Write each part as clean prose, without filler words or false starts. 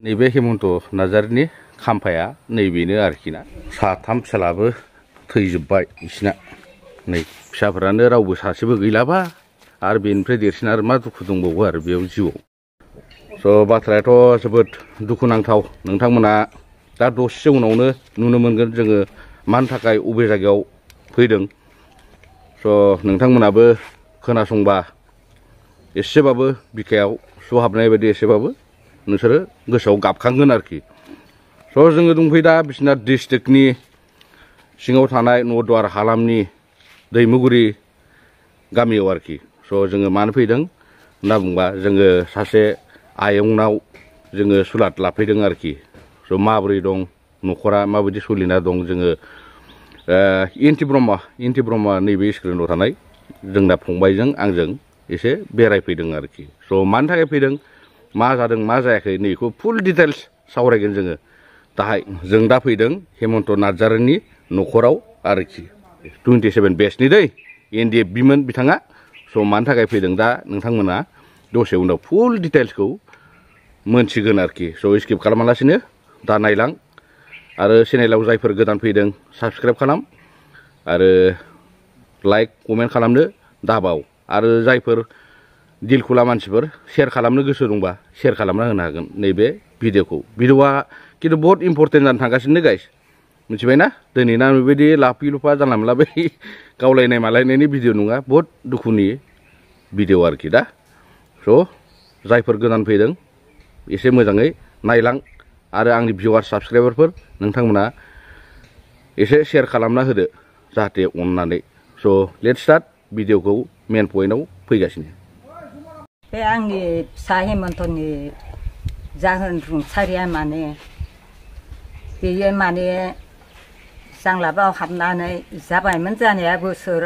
नैबे हेमन्त नार्जारिनि खाम्फाया नैबेनो आरोखि ना साथाम फिसालाबो थैजोब्बाय बिसिना नै फिसाफोरानो रावबो सासेबो गैलाबा आरो बेनिफ्राय देरसिन आरो मा दुखु दंबावो आरो बेयाव जिउआव स' बाथ्रायाथ' जोबोद दुखुनांथाव नोंथांमोना दा दसे उनावनो नुनो मोनगोन जोङो मानि थाखाय अबे जायगायाव फैदों स' नोंथांमोनाबो खोनासंबा एसेबाबो बिखायाव सुहाबनाय बायदि एसेबाबो नोंसोरो गोसोआव गाबखांगोन आरोखि स' जोङो दंफैयो दा बिश्वनाथ डिस्ट्रिक्टनि सिङाव थानाय नदुवार हालामनि दैमुगुरि गामियाव आरोखि स' जोङो मानो फैदों होनना बुंबा जोङो सासे आयंनाव जोङो सुलाद लाफैदों आरोखि स' माबोरै दं न'खरा माबायदि सोलिना दं जोङो इन्थि ब्रह्म नैबे स्क्रिनाव थानाय जोंना फंबायजों आंजों एसे बेरायफैदों आरोखि स' मानि थाखाय फैदों मा जादों मा जायाखै नैखौ फुल डिटेल्स सावरायगोन जोङो दाहाय जों दा फैदों हेमन्त नार्जारिनि न'खराव आरोखि 27 बेचनि दै NDFB मोन बिथाङा स' मानि थाखाय फैदों दा नोंथांमोना दसे उनाव फुल डिटेल्सखौ मोनथिगोन आरोखि स' स्किप खालामालासिनो दा नायलां आरो चेनेलाव जायफोर गोदान फैदों साबस्क्राइब खालाम आरो लाइक कमेन्ट खालामनो दाबाव आरो जायफोर दिलखुला मानसिफोर शेयार खालामनो गोसो दंबा शेयार खालामना होनो हागोन नैबे भिडिअ'आ खिन्थु बहुत इम्पर्टेन्ट जानो थांगासिनो गाइस मिथिबायना दिनैना बेबायदि लाफि लुफा जानला मोनला बै गावलायनाय मालायनायनि भिडिअ' नङा बहुत दुखुनि भिडिअ' आरोखि दा स' जायफोर गोदान फैदों एसे मोजाङै नायलां आरो आंनि भिउवार साबस्क्राइबारफोर नोंथांमोना एसे शेयार खालामना होदो जाहाथे अननानै स' लेट्स स्टार्ट भिडिअ'खौ मेन पइन्टआव फैगासिनो बे आंनि फिसा हेमन्तनि जाहोन रुंसारिया माने बेयो माने जांलाबाव हाबनानै जाबायमोन जानाया बोसोर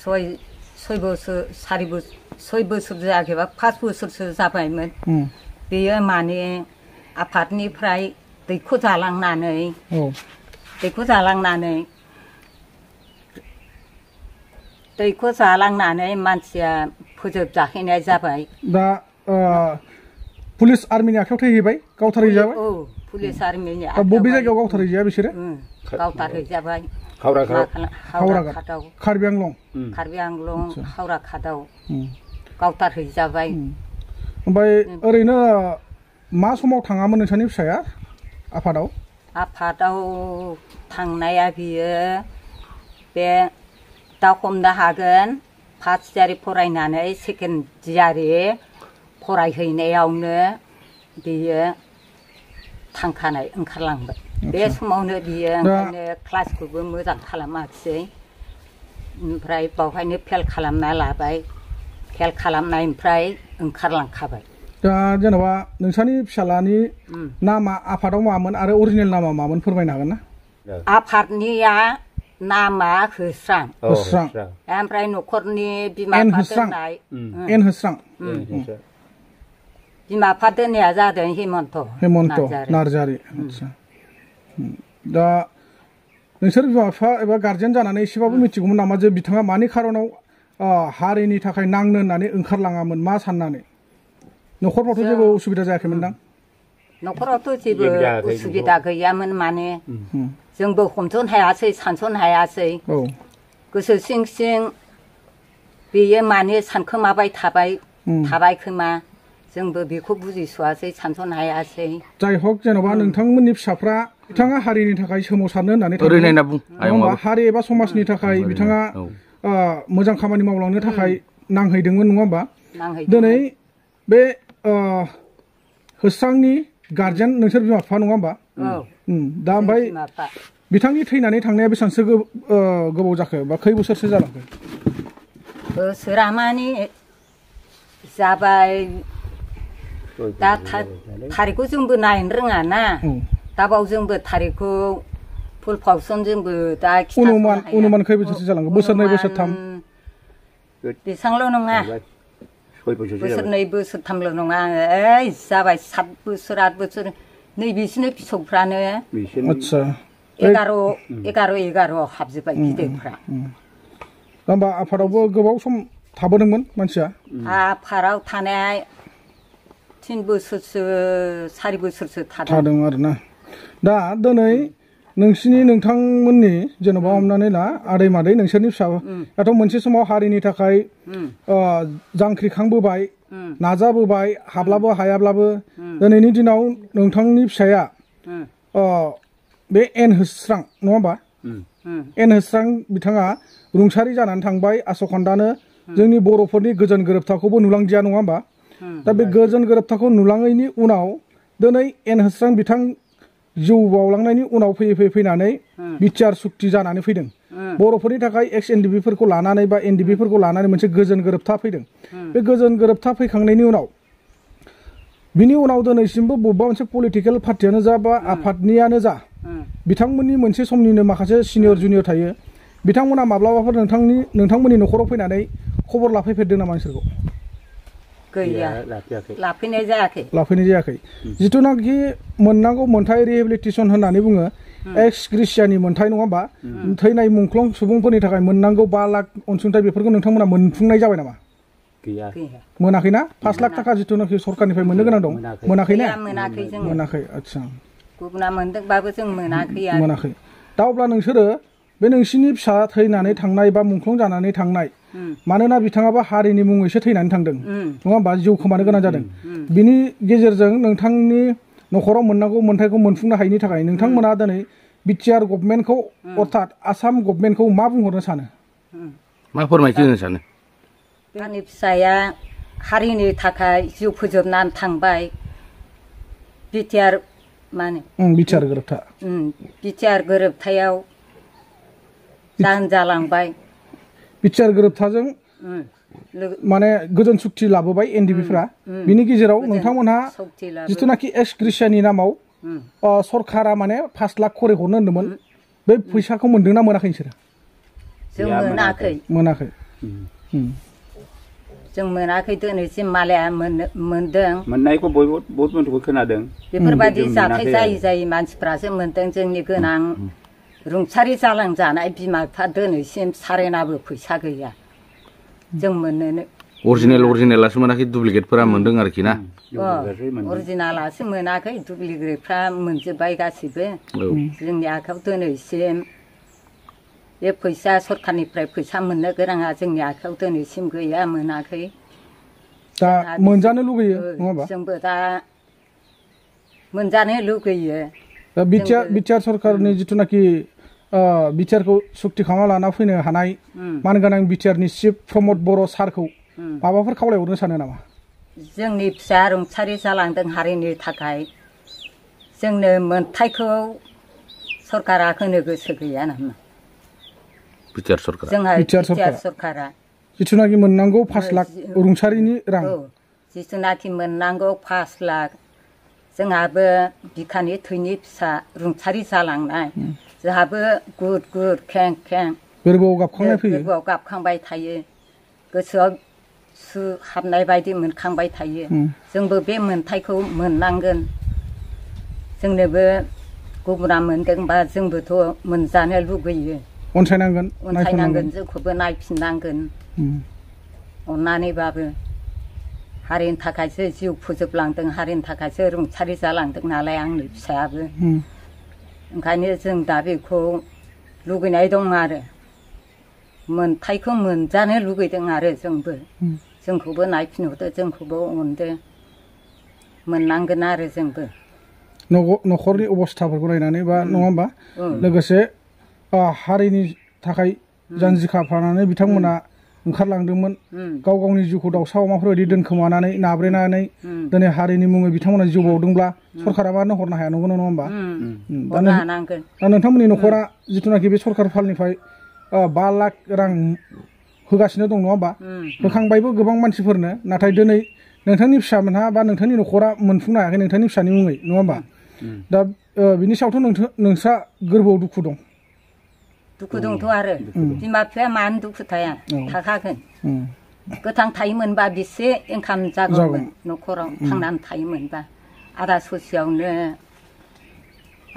6 बोसोर जायाखैबा 5 बोसोरसो जाबायमोन बेयो माने आफादनिफ्राय दैख' जालांनानै मानसिया फोजोबजाहैनाय जाबाय दा पुलिस आर्मिनि आखायाव थैहैबाय गावथारहैजाबाय औ पुलिस आर्मिनि दा बबे जायगायाव गावथारहैजाया बिसोरो गावथारहैजाबाय हावराघाट कार्बि आंलं हावराघाटआव गावथारहैजाबाय ओमफ्राय ओरैनो मा समाव थाङामोन नोंसानि फिसाया आफादाव थांनाया बियो बे दा हमनो हागोन फार्स्ट यार फरायनानै सेकेन्ड यार फरायहैनायावनो बियो ओंखारलांबाय बे समावनो बियो ओंखायनो क्लासखौबो मोजां खालामाखिसै ओमफ्राय बावहायनो फेल खालामना लाबाय फेल खालामनायनिफ्राय ओंखारलांखाबाय दा जेनेबा नोंसानि फिसालानि नामा आफादाव मामोन आरो अरिजिनेल नामा मामोन फोरमायनो हागोन ना आफादनिया नामा होस्रां ओमफ्राय न'खरनि बिमा बिफा दोननाया जादों हेमन्त नार्जारि दा नोंसोर बिमा बिफा एबा गार्जेन जानानै एसेबाबो मिथिगौमोन नामा जे बिथाङा मानि खारनाव हारिनि थाखाय नांनो होननानै ओंखारलाङामोन मा साननानै न'खरफ्रावथ' जेबो उसुबिदा जायाखैमोन दां न'खरावथ' जेबो उसुबिदा गैयामोन माने जोंबो हमस'नो हायासै सानस'नो हायासै गोसो सिं सिं बेयो माने सानखोमाबाय थाबाय खोमा जोंबो बेखौ बुजिस'आसै सानस'नो हायासै जाय हक जेन'बा नोंथांमोननि फिसाफ्रा बिथाङा हारिनि थाखाय सोमावसारनो होननानै हारि एबा समाजनि थाखाय बिथाङा मोजां खामानि मावलांनो थाखाय नांहैदोंमोन नङा होमबा दिनै बे होस्रांनि गार्जेन नोंसोर बिमा बिफा नङा होमबा दा ओमफ्राय बिथांनि थैनानै थांनाया बेसेबांसो गोबाव जाखो बा खै बोसोरसो जालांखो बोसोरा माने जाबाय दा थारिखखौ जोंबो नायनो रोङा ना दाबाव जोंबो थारिखखौ फुल फावसन जोंबो दा अनुमान खै बोसोरसो जालांखो बोसोरनै बोसोरथाम बेसेबांल' नङा बोसोरनै बोसोरथामल' नङा जाबाय 7 बोसोर 8 बोसोर नै बिसोरनो फिसौफ्रानो 11 हाबजोब्बाय गिदिरफ्रा होमबा आफादावबो गोबाव सम थाबोदोंमोन मानसिया आफादाव थानाय 3 बोसोरसो 4 बोसोरसो थादों आरोना दा दिनै नोंसिनि नोंथांमोननि जेनेबा हमनानै ला आदै मादै नोंसोरनि फिसायाथ' मोनसे समाव हारिनि थाखाय जांख्रिखांबोबाय नाजाबोबाय हाब्लाबो हायाब्लाबो दिनैनि दिनाव नोंथांनि फिसाया बे एन होस्रां नङा होमबा एन होस्रां बिथाङा रुंसारि जानानै थांबाय आसखान्दानो जोंनि बर'फोरनि गोजोन गोरोबथाखौबो नुलांदिया नङा होमबा दा बे गोजोन गोरोबथाखौ नुलाङैनि उनाव दिनै एन होस्रां बिथां जिउ बावलांनायनि उनाव फैनानै बिटिआर सुक्ति जानानै फैदों बर'फोरनि थाखाय एक्स एनडिबिफोरखौ लानानै बा एनडिबिफोरखौ लानानै मोनसे गोजोन गोरोबथा फैदों बे गोजोन गोरोबथा फैखांनायनि उनाव बिनि उनाव दिनैसिमबो बबेबा मोनसे पलिटिकेल पार्टियानो जा बा आफादनियानो जा बिथांमोननि मोनसे समनिनो माखासे सिनियर जुनियर थायो बिथांमोना माब्लाबाफोर नोंथांमोननि न'खराव फैनानै खबर लाफैफेरदों नामा नोंसोरखौ गैया लाफैनाय जायाखै जिथुनाखि मोननांगौ मोन्थाय रिहेबिलिटेसन होननानै बुङो एक्स ग्रेसियानि मोन्थाय नङा होमबा थैनाय मुंख्लं सुबुंफोरनि थाखाय मोननांगौ 5 लाख अनसुंथाइ बेफोरखौ नोंथांमोना मोनफुंनाय जाबाय नामा गैया मोनाखैना 5 लाख थाखा जिथुनाखि सरकारनिफ्राय मोननो गोनां दं मोनाखैना मोनाखै आच्छा गुबुना मोनदोंबाबो जों मोनाखै दा अब्ला नोंसोरो बे नोंसिनि फिसा थैनानै थांनाय बा मुंख्लं जानानै थांनाय मानोना बिथाङाबो हारिनि मुङैसो थैनानै थांदों नङा होमबा जिउ खोमानो गोनां जादों बिनि गेजेरजों नोंथांनि न'खराव मोननांगौ मोन्थायखौ मोनफुंनो हायिनि थाखाय नोंथांमोना दिनै बिटिआर गभर्नमेन्टखौ अर्थात आसाम गभर्नमेन्टखौ मा बुंहरनो सानो मा फोरमायथि होनो सानो आंनि फिसाया हारिनि थाखाय जिउ फोजोबनानै थांबाय बिटिआर माने बिटिआर गोरोबथायाव जाहोन जालांबाय बिटिआर गोरोबथाजों माने गोजोन सुक्ति लाबोबाय एनडिबिफ्रा बिनि गेजेराव नोंथांमोनहा जिथुनाखि एक्स ग्रेसियानि नामाव सरकारा माने 5 लाख खरि हरनो होनदोंमोन बे फैसाखौ मोनदोंना मोनाखै नोंसोरो जों मोनाखै जों मोनाखै दिनैसिम मालाया मोनदों मोननायखौ बहुत मानसिखौ खोनादों बेफोरबायदि जाथाय जायै मानसिफ्रासो मोनदों जोंनि गोनां रुंसारि जालांजानाय बिमा बिफा दिनैसिम सारेनाबो फैसा गैया जों मोननोनो अरिजिनेलासो मोनाखै दुप्लिकेटफोरा मोनदों आरोखि ना अरिजिनालासो मोनाखै दुप्लिकेटफ्रा मोनजोब्बाय गासिबो जोंनि आखायाव दिनैसिम बे फैसा सरकारनिफ्राय फैसा मोननो गोनाङा जोंनि आखायाव दिनैसिम गैया मोनाखै दा मोनजानो लुगैयो नङा होमबा जोंबो दा मोनजानो लुगैयो दा बिटिआर सरकारनि जिथुनाखि बिटिआरखौ सुक्ति खालामना लाना फैनो हानाय मानगोनां बिटिआरनि चिफ प्रमद बर' सारखौ माबाफोर खावलायहरनो सानो नामा जोंनि फिसा रुंसारि जालांदों हारिनि थाखाय जोंनो मोन्थायखौ सरकारा होनो गोसो गैया नामा बिटिआर सरकारा जिथुनाखि मोननांगौ 5 लाख रुंसारिनि रां जिथुनाखि मोननांगौ 5 लाख जोंहाबो बिखानि थैनि फिसा रुंसारि जालांनाय जोंहाबो गुद खें गोरबोआव गाबखांबाय थायो गोसोआव सु हाबनाय बायदि मोनखांबाय थायो जोंबो बे मोन्थायखौ मोननांगोन जोंनोबो गुबुना मोनदोंबा जोंबोथ' मोनजानो लुगैयो अनसायनांगोन जोंखौबो नायफिननांगोन अननानैबाबो हारिनि थाखायसो जिउ फोजोबलांदों हारिनि थाखायसो रुंसारि जालांदों नालाय आंनि फिसायाबो ओंखायनो जों दा बेखौ लुगैनाय दं आरो मोन्थायखौ मोनजानो लुगैदों आरो जोंखौबो नायफिनहरदो जोंखौबो अनदो मोननांगोन आरो जोंबो न'खरनि अबस्थाफोरखौ नायनानै बा नङा होमबा लोगोसे हारिनि थाखाय जानजिखा फानानै बिथांमोना ओंखारलांदोंमोन गाव गावनि जिउखौ दाउसा अमाफोरबायदि दोनखोमानानै नाब्रेनानै दिनै हारिनि मुङै बिथांमोना जिउ बावदोंब्ला सरकारा मानो हरनो हाया नंगौ नङा होमबा दा नोंथांमोननि न'खरा जिथुनाखि बे सरकार फालनिफ्राय 5 लाख रां होगासिनो दं नङा होमबा होखांबायबो गोबां मानसिफोरनो नाथाय दिनै नोंथांनि फिसामोनहा बा नोंथांनि न'खरा मोनफुंनो हायाखै नोंथांनि फिसानि मुङै नङा होमबा दा बिनि सायावथ' नोंस्रा गोरबोआव दुखु दंथ' आरो बिमा बिफाया मानो दुखु थाया थाखागोन गोथां थायोमोनबा बेसे इनकाम जागौमोन न'खराव थांनानै थायोमोनबा आदा ससेयावनो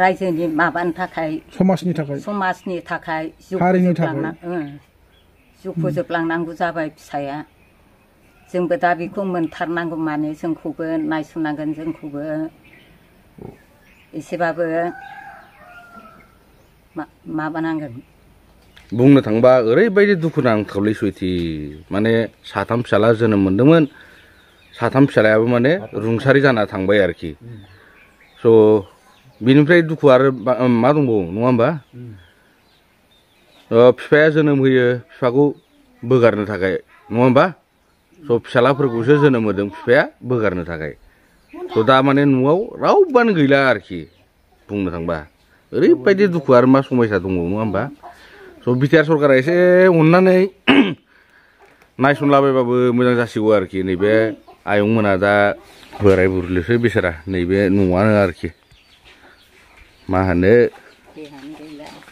रायजोनि माबानि थाखाय समाजनि थाखाय जिउ फोजोबलांनांगौ जाबाय फिसाया जोंबो दा बेखौ मोनथारनांगौ माने जोंखौबो नायसननांगोन जोंखौबो एसेबाबो माबानांगोन बुंनो थांबा ओरैबायदि दुखु नांथावलै सैथि माने साथाम फिसाला जोनोम मोनदोंमोन साथाम फिसालायाबो माने रुंसारि जाना थांबाय आरोखि स' बिनिफ्राय दुखु आरो मा दंबावो नङा होमबा बिफाया जोनोम होयो बिफाखौ बोगारनो थाखाय नङा होमबा स' फिसालाफोरखौसो जोनोम होदों बिफाया बोगारनो थाखाय स' दा माने न'आव रावबोआनो गैला आरोखि बुंनो थांबा ओरैबायदि दुखु आरो मा समयसा दंबावो नङा होमबा स' बिटिआर सरकारा एसे अननानै नायसनलाबायबाबो मोजां जासिगौ आरोखि नैबे आयंमोना दा बोराय बुरैलसो बिसोरा नैबे न'आनो आरोखि मा होनो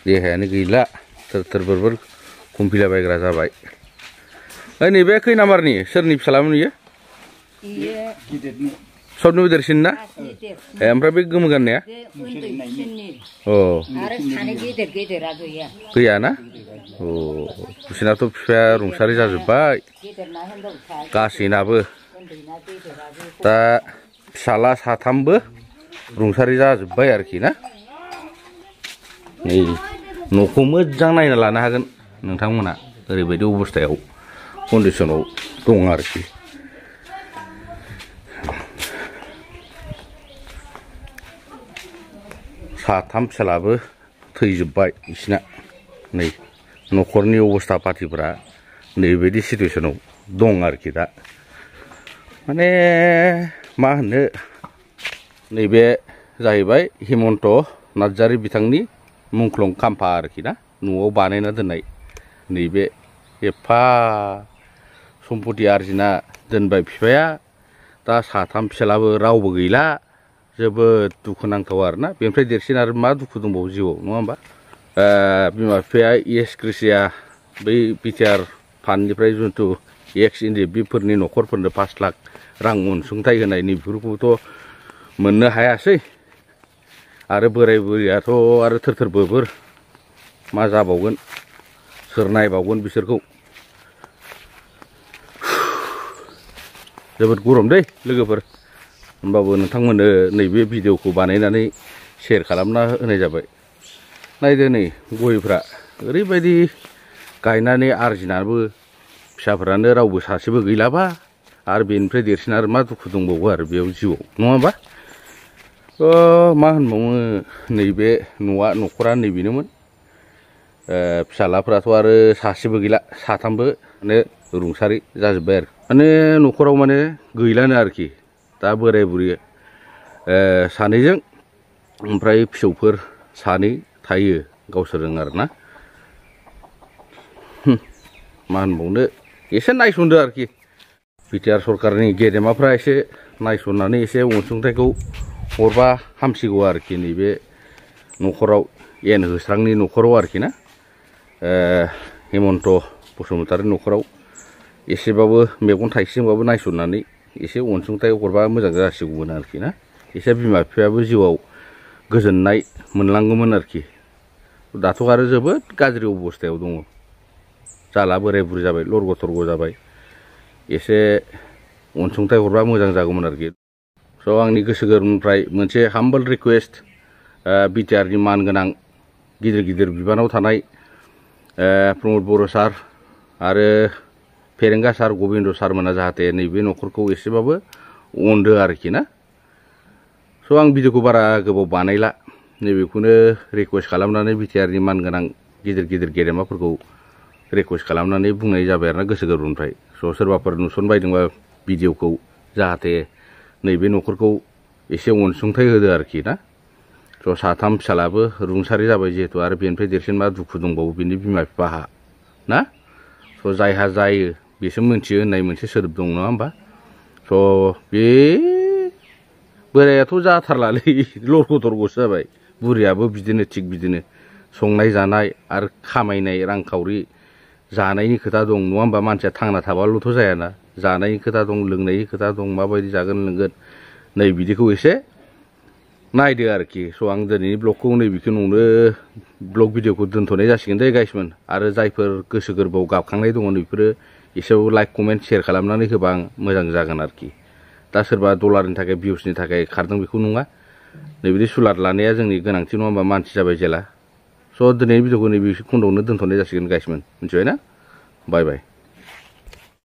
देहायानो गैला थोर बोरबोर खुमफिलाबायग्रा जाबाय नैबे खै नाम्बारनि सोरनि फिसालामोन इयो सबनिबो देरसिन ना ओमफ्राय बे गोमो गाननाया आरो सानै गेदेर गेदेरा गैया गैया ना बिसोरनाथ' बिफाया रुंसारि जाजोब्बाय गासैनाबो दा फिसाला साथामबो रुंसारि जाजोब्बाय आरोखि ना नै न'खौ मोजां नायना लानो हागोन नोंथांमोना ओरैबायदि अबस्थायाव कन्डिसनाव दं आरोखि साथाम फिसालाबो थैजोब्बाय बिसिना नै न'खरनि अबस्था पातिफोरा नैबायदि सिटुवेसनाव दं आरोखि दा माने मा होनो नैबे जाहैबाय हिमन्त नार्जारि बिथांनि मुंख्लं खाम्फा आरोखि ना न'आव बानायना दोननाय नैबे एफा सम्पति आरजिना दोनबाय बिफाया दा साथाम फिसालाबो रावबो गैला जोबोद दुखु नांथाव आरोना बेनिफ्राय देरसिन आरो मा दुखु दंबावो जिउआव नङा होमबा बिमा बिफाया ES कृषिया बै बिटिआर फान्डनिफ्राय जिथु एक्स एनडिएफबिफोरनि न'खरफोरनो 5 लाख रां अनसुंथाइ होनाय नैबेफोरखौथ' मोननो हायासै आरो बोराय बुरैयाथ' आरो थोर बोर मा जाबावगोन सोर नायबावगोन बिसोरखौ जोबोद गरम दै लोगोफोर होमबाबो नोंथांमोननो नैबे भिडिअखौ बानायनानै शेयार खालामना होनाय जाबाय नायदो नै गयफ्रा ओरैबायदि गायनानै आरजिनाबो फिसाफोरानो रावबो सासेबो गैलाबा आरो बेनिफ्राय देरसिन आरो मा दुखु दंबावो आरो बेयाव जिउआव नङा होमबा मा होनबावो नैबे न'खरा नैबेनोमोन फिसालाफ्राथ' आरो सासेबो गैला साथामबो माने रुंसारि जाजोब्बाय आरो माने न'खराव माने गैलानो आरोखि दा बोराय बुरै सानैजों ओमफ्राय फिसौफोर सानै थायो गावसोरजों आरोना मा होनबावनो एसे नायसनदो आरोखि बिटिआर सरकारनि गेदेमाफ्रा एसे नायसननानै एसे अनसुंथाइखौ हरबा हामसिगौ आरोखि नैबे न'खराव एन होस्रांनि न'खराव आरोखि ना हिमन्त बसुमतारी न'खराव एसेबाबो मेगन थाइसेजोंबाबो नायसननानै एसे अनसुंथाइ हरबा मोजां जासिगौमोन आरोखि ना एसे बिमा बिफायाबो जिउआव गोजोननाय मोनलांगौमोन आरोखि दाथ' आरो जोबोद गाज्रि अबस्थायाव दङ जाला बोराय बुरै जाबाय लरग' थरग' जाबाय एसे अनसुंथाइ हरबा मोजां जागौमोन आरोखि स' आंनि गोसो गोरबोनिफ्राय मोनसे हाम्बल रिकुवेस्ट बिटिआरनि मानगोनां गिदिर बिबानाव थानाय प्रमद बर' सार आरो फेरेंगा सार गबिन्द सारमोना जाहाथे नैबे न'खरखौ एसेबाबो अनदो आरोखि ना स' आं भिडिअखौ बारा गोबाव बानायला नैबेखौनो रिकुवेस्ट खालामनानै बिटिआरनि मानगोनां गिदिर गेदेमाफोरखौ रिकुवेस्ट खालामनानै बुंनाय जाबाय आरोना गोसो गोरबोनिफ्राय स' सोरबाफोर नुसनबायदोंबा भिडिअखौ जाहाथे नैबे न'खरखौ एसे अनसुंथाइ होदो आरोखि ना स' साथाम फिसालाबो रुंसारि जाबाय जिहेतु आरो बेनिफ्राय देरसिन मा दुखु दंबावो बिनि बिमा बिफाहा ना स' जायहा जायो बेसो मोनथियो होननाय मोनसे सोदोब दं नङा होमबा स' बे बोरायाथ' जाथारलालै लरग' थरग'सो जाबाय बुरियाबो बिदिनो थिग बिदिनो संनाय जानाय आरो खामायनाय रांखावरि जानायनि खोथा दं नङा होमबा मानसिया थांना थाबाल'थ' जायाना जानायनि खोथा दं लोंनायनि खोथा दं माबायदि जागोन लोंगोन नै बिदिखौ एसे नायदो आरोखि स' आं दिनैनि ब्लगखौ नैबेखिनियावनो ब्लग भिडिअखौ दोनथ'नाय जासिगोन दे गाइसमोन आरो जायफोर गोसो गोरबोआव गाबखांनाय दङ बेफोरो एसेयाव लाइक कमेन्ट शेयार खालामनानै होबा आं मोजां जागोन आरोखि दा सोरबा डलारनि थाखाय भिउसनि थाखाय खारदों बेखौ नङा नैबिदि सुलाद लानाया जोंनि गोनांथि नङा होमबा मानसि जाबाय जेला स' दिनैनि भिडिअखौ नैबे खन्द'आवनो दोनथ'नाय जासिगोन गाइसमोन मिथिबाय ना बाय बाय